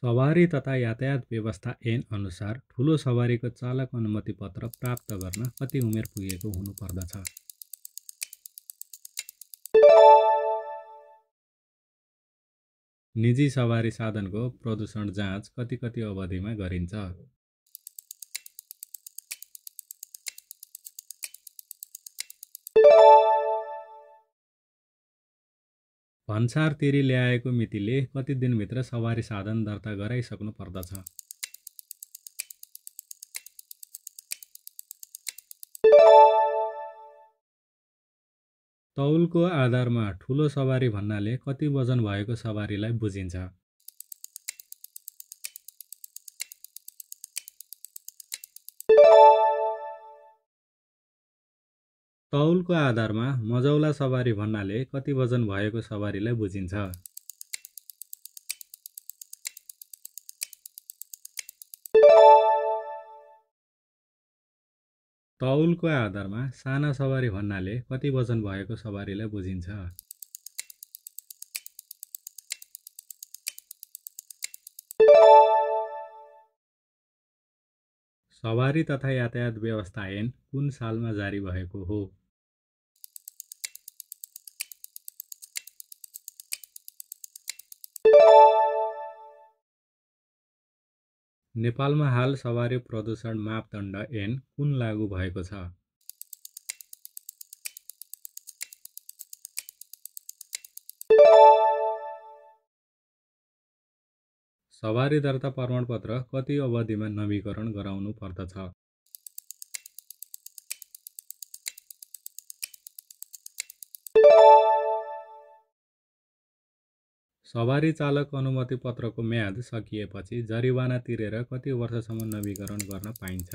सवारी तथा यातायात व्यवस्था ऐन अनुसार ठूलो सवारीको चालक अनुमति पत्र प्राप्त गर्न कति उमेर पुगेको हुनुपर्दछ? निजी सवारी साधनको प्रदूषण जाँच कति अवधिमा गरिन्छ? भन्सार तिरी ल्याएको मितिले कति दिनभित्र सवारी साधन दर्ता गराइसक्नु पर्दछ? तौलको आधारमा ठूलो सवारी भन्नाले कति वजन भएको सवारीलाई बुझिन्छ? तौलको आधारमा मझौला सवारी भन्नाले कति वजन भएको सवारीलाई बुझिन्छ? तौलको आधारमा साना सवारी भन्नाले कति वजन भएको सवारीलाई बुझिन्छ? सवारी तथा यातायात व्यवस्था ऐन कुन सालमा जारी भएको हो? नेपालमा हाल सवारी प्रदूषण मापदण्ड ऐन कुन लागू भएको छ? सवारी दर्ता प्रमाणपत्र कति अवधिमा नवीकरण गराउनु पर्दछ? सवारी चालक अनुमति पत्रको म्याद सकिएपछि जरिवाना तिरेर कति वर्षसम्म नवीकरण गर्न पाइन्छ?